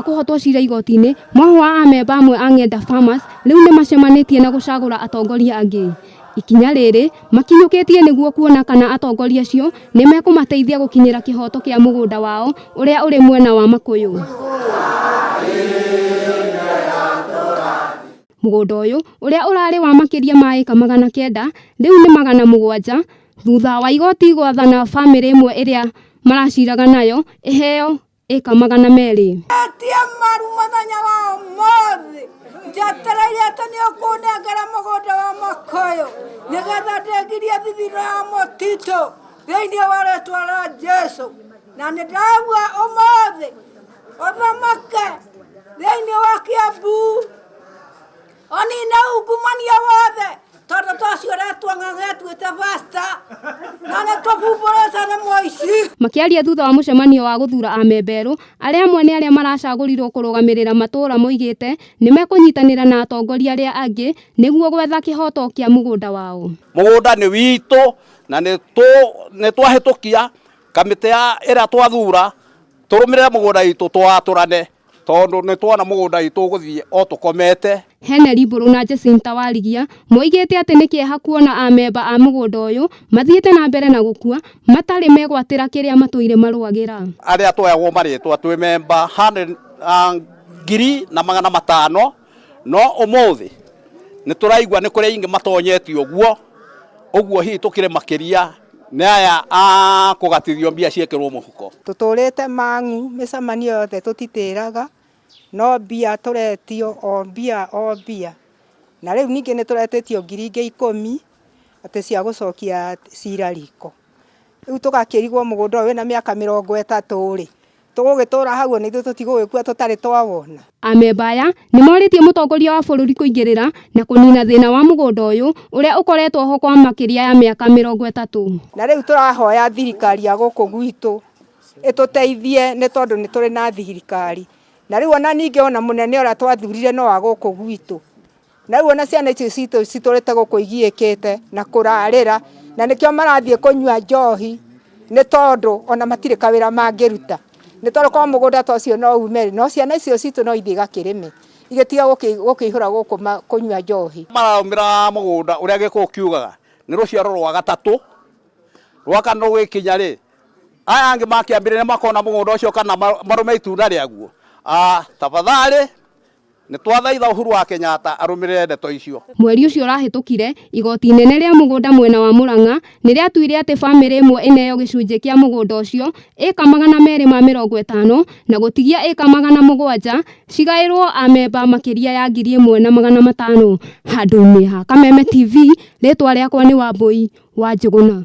wa kũhotwo cira igoti-inĩ, mwahũ wa amemba amwe a Ng'enda Farmers rĩu nĩ macemanĩtie na gũcagũra atongoria angĩ. Ikinya rĩrĩ makinyũkĩtie nĩguo kuona kana atongoria acio nĩ mekũmateithia gũkinyĩra kĩhoto kĩa mũgũnda wao ũrĩa ũrĩ mwena wa Makũyũ. Mũgũnda ũyũ ũrĩa ũrarĩ wa makĩria ma ĩka 900 rĩu nĩ 700 thutha wa igoti gwathana bamĩrĩ ĩmwe ĩrĩa maraciraga nayo ĩheo ĩka 200. Etie maru mũthenya wa ũmũthĩ njetereire atĩ nĩ ũkũnengera mũgũnda wa Makũyũ nĩgetha ndĩgirie thithino ya mũtitũ thĩinĩ wa rĩtwa rĩa Jesu na nĩ ndagua ũmũthĩ ũthamake thĩinĩ wa Kiambu ũnine ungumania wothe tondũ twacionetwo ng'ang'etuĩte basta na nĩ tũbumbũrĩte nĩ mũici. Makĩaria thutha wa mũcemanio wa gũthura amemba erũ, arĩa amwe nĩ arĩa maracagũrirwo kũrũgamĩrĩra matũũra moigĩte nĩ mekũnyitanĩra na atongoria arĩa angĩ nĩguo gwetha kĩhoto kĩa mũgũnda wao. Mũgũnda nĩ witũ na nĩ twahĩtũkia kamĩtĩ ya ĩrĩa twathura tũrũmĩrĩre mũgũnda witũ twatũrane tondũ nĩ tuona mũgũnda witũ ũgũthiĩ o tũkomete. Henry Mbũrũ na Jacinta Warigia moigĩte atĩ nĩ kĩeha kuona amemba a mũgũnda ũyũ mathiĩte na mbere na gũkua matarĩ megwatĩra kĩrĩa matũire marũagĩra. Arĩa twoyagwo marĩtwa twĩ memba 1,500 no ũmũthĩ nĩ tũraigua nĩ kũrĩ aingĩ matonyete ũguo ũguo hihi tũkĩrĩ makĩria nĩ aya a kũgatithio mbia ciĩkĩrwo mũhuko. Tũtũrĩte mang'u mĩcemanio yothe tũtitĩraga no mbia tũretio o mbia o mbia na rĩu ningĩ nĩ tũretĩtio ngiri ingĩ 10 atĩ cia gũcokia cira riko. Rĩu tũgakĩrigwo mũgũnda ũyũ wĩna mĩaka 30 rĩ tũgũgĩtũra hau ona ithuĩ tũtigũgĩkua tũtarĩ twawona. Amemba aya nĩ morĩtie mũtongoria wa bũrũri kũingĩrĩra na kũnina thĩna wa mũgũnda ũyũ ũrĩa ũkoretwo ho kwa makĩria ya mĩaka 30. Na rĩu tũrahoya thirikari ya gũkũ gwitũ ĩtũteithie nĩ tondũ nĩ tũrĩ na thirikari. Na rĩu ona ningĩ ona mũnene ũrĩa twathurire no wa gũkũ gwitũ. Na rĩu ona ciana icio citũ citũrĩte gũkũ igiĩkĩte na kũrarĩra na nĩkĩo marathiĩ kũnyua njohi nĩ tondũ ona matirĩ kawĩra mangĩruta. Nĩ tondũ korwo mũgũnda ta ũcio no ume rĩ, no ciana icio citũ no ithiĩ igakĩrĩme igĩtiga gũkĩihũra gũkũ kũnyua njohi. Mararũmĩra mũgũnda ũrĩa gĩkũyũ kiugaga nĩ rũciaro rwa gatatũ rwa kana rũgĩkinya rĩ aya angĩ makĩambĩrĩria makona mũgũnda ũcio kana marũme itunda rĩaguo. Tafadhali nĩ twathaitha Uhuru wa Kenyatta arũmĩrĩre ndeto icio. Mweri ũcio ũrahĩtũkire, igoti inene rĩa mũgũnda mwena wa Murang'a nĩ rĩatuire atĩ bamĩrĩ ĩmwe ĩneo gĩcunjĩ kĩa mũgũnda ũcio ĩka 250 na gũtigia ĩka 700 cigaĩrwo amemba makĩria ya 1,500. Handũ-inĩ ha Kameme TV, rĩtwa rĩakwa nĩ Wambũi wa Njũgũna.